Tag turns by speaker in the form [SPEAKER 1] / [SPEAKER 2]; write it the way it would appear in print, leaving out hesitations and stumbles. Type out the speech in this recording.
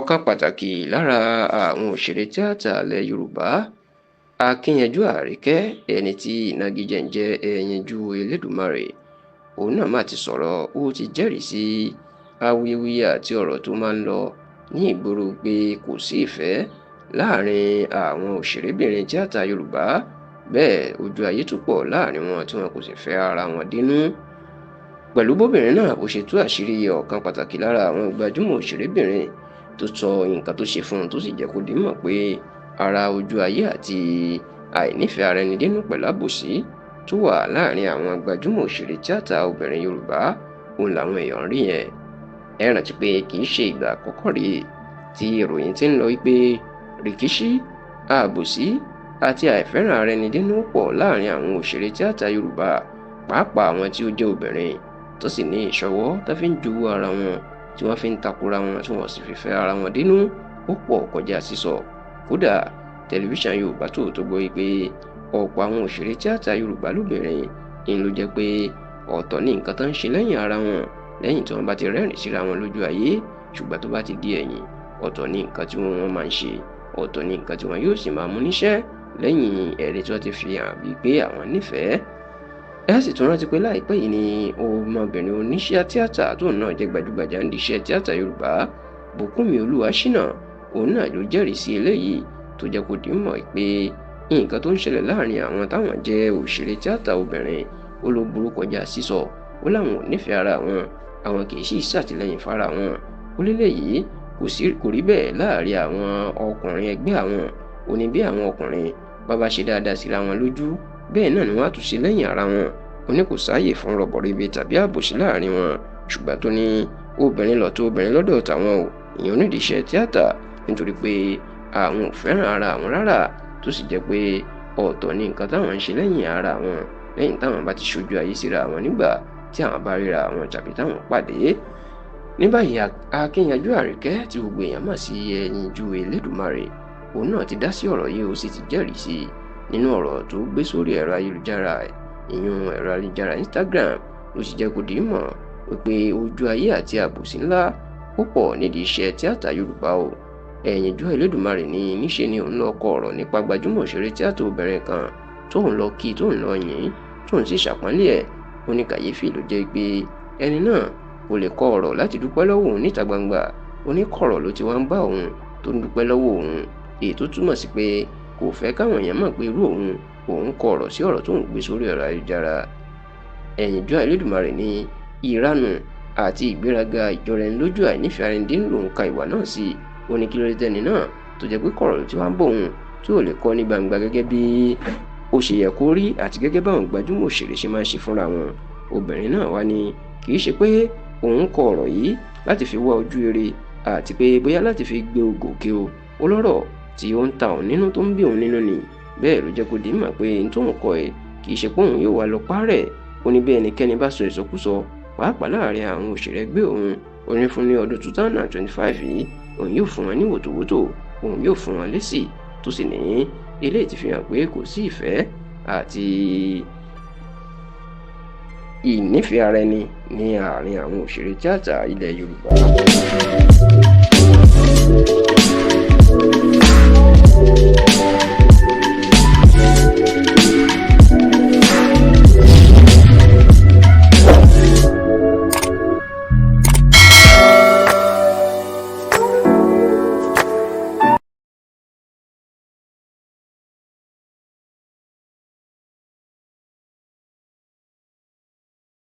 [SPEAKER 1] Ọ̀kan pàtàkì lára àwọn òṣèré tíátà ilẹ̀ Yorùbá, Akínyẹjú Àríkẹ́, ẹni tí ìnagijẹ ń jẹ́ Ẹyinjú Elédùmarè, òun náà mà ti sọ̀rọ̀. Ó ti jẹ́rìí sí awuyewuye àti ọ̀rọ̀ tó máa ń lọ ní ìgboro pé kò sí ìfẹ́ láàrin àwọn òṣèrébìnrin tíátà Yorùbá, bẹ́ẹ̀ ojú ayé tún pọ̀ láàrin wọn tí wọn kò sì fẹ́ ara wọn dénú. Pẹ̀lú bóbìnrin náà bó ṣe tú àṣírí ọ̀kan pàtàkì lára àwọn gbajúmọ̀ òṣèrébìnrin tó sọ nǹkan tó ṣe fún un, tó sì jẹ́ kó di mọ̀ pé ara ojú ayé àti àìnífẹ̀ẹ́ ara ẹni dénú pẹ̀lú àbòsí tó wà láàrin àwọn gbajúmọ̀ òṣèré tíátà obìnrin Yorùbá òun làwọn èèyàn rí yẹn. Ẹ rántí pé kì í ṣe ìgbà àkọ́kọ́ rèé tí ìròyìn ti ń lọ wípé rìkíṣí, àbòsí àti àìfẹ́ràn ara ẹni dénú pọ̀ láàrin àwọn òṣèré tíátà Yorùbá, pàápàá àwọn tí ó jẹ́ obìnrin tó sì ní ìṣọwọ́ tó fi ń jowú ara wọn, tí wọ́n fi ń takora wọn, tí wọ́n sì fi fẹ́ ara wọn dénú, ó pọ̀ kọjá sísọ. Kódà tẹlifíṣàn Yorùbá Tòótọ́ gbọ́ wípé ọ̀pọ̀ àwọn òṣèré tíátà Yorùbá lóbìnrin ń ló jẹ́ pé ọ̀tọ̀ ní nǹkan tó ń ṣe lẹ́yìn ara wọn, lẹ́yìn tí wọ́n bá ti rẹ́rìn síra wọn lójú ayé, ṣùgbọ́n tó bá ti di ẹ̀yìn, ọ̀tọ̀ ní nǹkan tí wọ́n máa ń ṣe, ọ̀tọ̀ ní nǹkan tí wọ́n yóò sì máa mú níṣẹ́ lẹ́yìn ẹ̀rí tí wọ́n ti fi hàn bíi pé àwọn nífẹ̀ẹ́. Ẹ sì tún rántí pé láìpẹ́ yìí ni ọmọbìnrin oníṣẹ́ tíátà tóun náà jẹ́ gbajúgbajà ń diṣẹ́ tíátà Yorùbá, Bùkúnmi Olúwaṣínà, òun náà ló jẹ́rìí sí eléyìí tó jẹ́ kó di mọ̀ pé nǹkan tó ń ṣẹlẹ̀ láàrin àwọn táwọn jẹ́ òṣèré tíátà obìnrin ó ló burú kọjá sísọ. Ó láwọn ò nífẹ̀ẹ́ ara wọn, àwọn kì í sì ṣàtìlẹ́yìn fara wọn. Ó léléyìí kò rí bẹ́ẹ̀ láàrin àwọn ọkùnrin ẹgbẹ́ àwọn. Ó ní bí àwọn ọkùnrin bá bá ṣe dáadáa síra wọn lójú, bẹ́ẹ̀ náà ni wọ́n á tún ṣe lẹ́yìn ara wọn. Ó ní kò sáàyè fún rọ̀bọ̀rìbì tàbí àbòsí láàrin wọn, ṣùgbọ́n tó ní obìnrin lọ̀tọ̀ obìnrin lọ́dọ̀ tàwọn ò, ìyẹn onídìí iṣẹ́ tíátà, nítorí pé àwọn ò fẹ́ràn ara àwọn rárá, tó sì jẹ́ pé ọ̀tọ̀ ni nǹkan táwọn ń ṣe lẹ́yìn ara wọn lẹ́yìn táwọn bá ti ṣojú ayé síra wọn nígbà tí àwọn bá ríra wọn tàbí táwọn pàdé. Ní báyìí, Akínyẹjú Àríkẹ́ tí gbogbo èèyàn mọ̀ sí Ẹyinjú Elédùmarè, òun náà ti dá sí ọ̀rọ̀ yìí, ó sì ti jẹ́rìí sí i nínú ọ̀rọ̀ tó gbé sórí ẹ̀rọ ayélujára, ìyún ẹ̀rọ ayélujára Instagram, ló sì jẹ́ kó di mọ̀ wípé ojú ayé àti àbòsí ńlá ó pọ̀ nídìí iṣẹ́ tíátà Yorùbá o. Ẹyinjú Elédùmarè ní níṣe ni òun lọ kọ ọ̀rọ̀ nípa gbajúmọ̀ òṣèré tíátà obìnrin kan tóun lọ kí, tóun lọ yìn, tóun sì ṣàpọ́nlé ẹ̀. Ó ní kàyéfì ló jẹ́ pé ẹni náà kò lè kọ ọ̀rọ̀ láti dúpẹ́ lọ́wọ́ òun níta gbangba, oníkọ̀rọ̀ ló ti wá ń bá òun tó ń dúpẹ́ lọ́wọ́ òun, èyí tó túmọ̀ sí pé kò fẹ́ káwọn èèyàn mọ̀ pé irú òun òun kọ ọ̀rọ̀ sí ọ̀rọ̀ tóun gbé sórí ẹ̀rọ ayélujára. Ẹyinjú Elédùmarè ní ìranù àti ìgbéraga ìjọra-ẹni-lójú àìnífẹ̀ẹ́ ara ẹni dénú lòun ka ìwà náà sí. Ó ní kí ló dé tẹ́ni náà tó jẹ́ pé kọ̀rọ̀ ló ti wá ń bọ̀ òun tí ò lè kọ́ ní gbangba gẹ́gẹ́ bí ó ṣe yẹ kó rí àti gẹ́gẹ́ báwọn gbajúmọ̀ òṣèré ṣe máa ń ṣe fúnra wọn. Obìnrin náà wá ní kì í ṣe pé òun kọ ọ̀rọ̀ yìí láti fi wá ojú rere àti pé bóyá láti fi gbé gòkè o, ó lọ́rọ̀ tí ó ń ta òun nínú tó ń bí òun nínú ni. Bẹ́ẹ̀ ló jẹ́ kó di mọ̀ pé n tóun kọ ẹ̀ kì í ṣe pé òun yóò wá lọ parẹ́. Ó ní bí ẹnikẹ́ni bá sọ ìsọkúsọ pàápàá láàrin àwọn òṣèré ẹgbẹ́ òun, ó ní fún ní ọdún 2025 yìí òun yóò fún wọn ní wòtòwòtò, òun yóò fún wọn lésì, tó sì ní eléyìí ti fi hàn pé kò sí ìfẹ́ àti ìnífẹ̀ẹ́ ara ẹni ní àárín àwọn òṣèré tíátà ilẹ̀ Yorùbá.